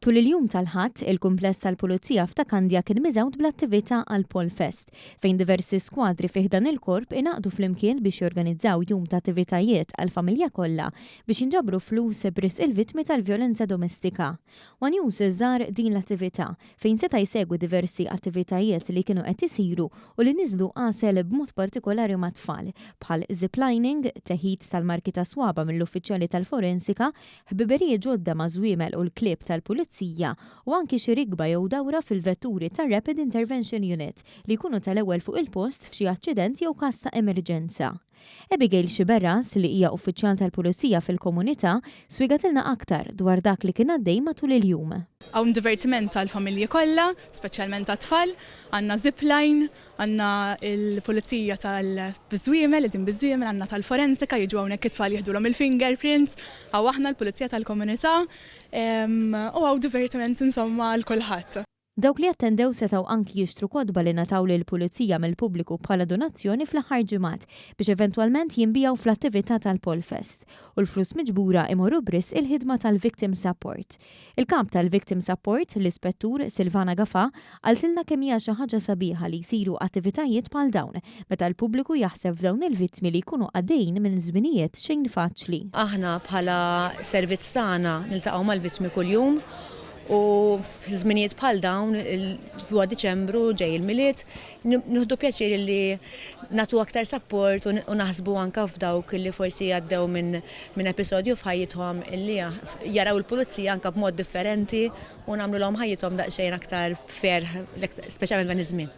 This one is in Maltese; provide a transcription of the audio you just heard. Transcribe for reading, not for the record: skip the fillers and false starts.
Tul il-jum tal-Ħadd, il-kumpless tal-Pulizija f'Ta' Kandja kien miżgħud bl-attività għall-Polfest, fejn diversi skwadri fi ħdan il-Korp ingħaqdu flimkien biex jorganizzaw jum ta' attivitajiet għall-familja kollha biex jinġabru flus b'risq il-vittmi tal-vjolenza domestika. One News żar din l-attività, fejn seta' jsegwi diversi attivitajiet li kienu qed isiru u li niżlu għasel b'mod partikolari mat-tfal, bħal ziplining, teħid tal-marki tas-swaba' mill-uffiċjali tal-forensika, ħbiberiji ġodda maż-żwiemel u l-klieb tal-pulizija u anki xi rikba jew dawra fil-vetturi tar-Rapid Intervention Unit li jkunu tal-ewwel fuq il-post f'xi aċċident jew każ ta' emerġenza. Abigail Sciberras, li hija uffiċjal tal-pulizija fil-komunità, spjegatilna aktar dwar dak li kien għaddej matul il-jum. Hawn divertiment għall-familji kollha, speċjalment għat-tfal. Għandna zipline, Għandna l-pulizija tal-biżwiemel, qegħdin biż-żwiemel, għandna tal-forensika, jiġu hawnhekk it-tfal jieħdulhom il-fingerprints, hawn aħna l-pulizija tal-komunità u hawn divertiment insomma għal kulħadd. Dawk li attendew setgħu anki jixtru kotba li ngħataw lill-pulizija mill-pubbliku bħala donazzjoni fl-aħħar ġimgħat biex eventwalment jinbiegħu fl-attività tal-Polfest u l-flus miġbura imorru b'risq il-ħidma tal-Victim Support. Il-Kap tal-Victim Support, l-Ispettur Silvana Gafà, qaltilna kemm hija xi ħaġa sabiħa li jsiru attivitajiet bħal dawn, meta l-pubbliku jaħseb f'dawn il-vittmi li jkunu għaddejjin minn żminijiet xejn faċli. Aħna bħala servizz tagħna niltaqgħu mal-vittmi kuljum u f'żminijiet bħal dawn, huwa Diċembru, ġej il-Milied, Nieħdu pjaċir li nagħtu aktar sapport u naħsbu anke f'dawk li forsi għaddew minn episodju f'ħajjithom li jaraw il-pulizija anke b'mod differenti u nagħmlulhom ħajjithom daqsxejn aktar b'ferħ, speċjalment f'dan iż-żmien.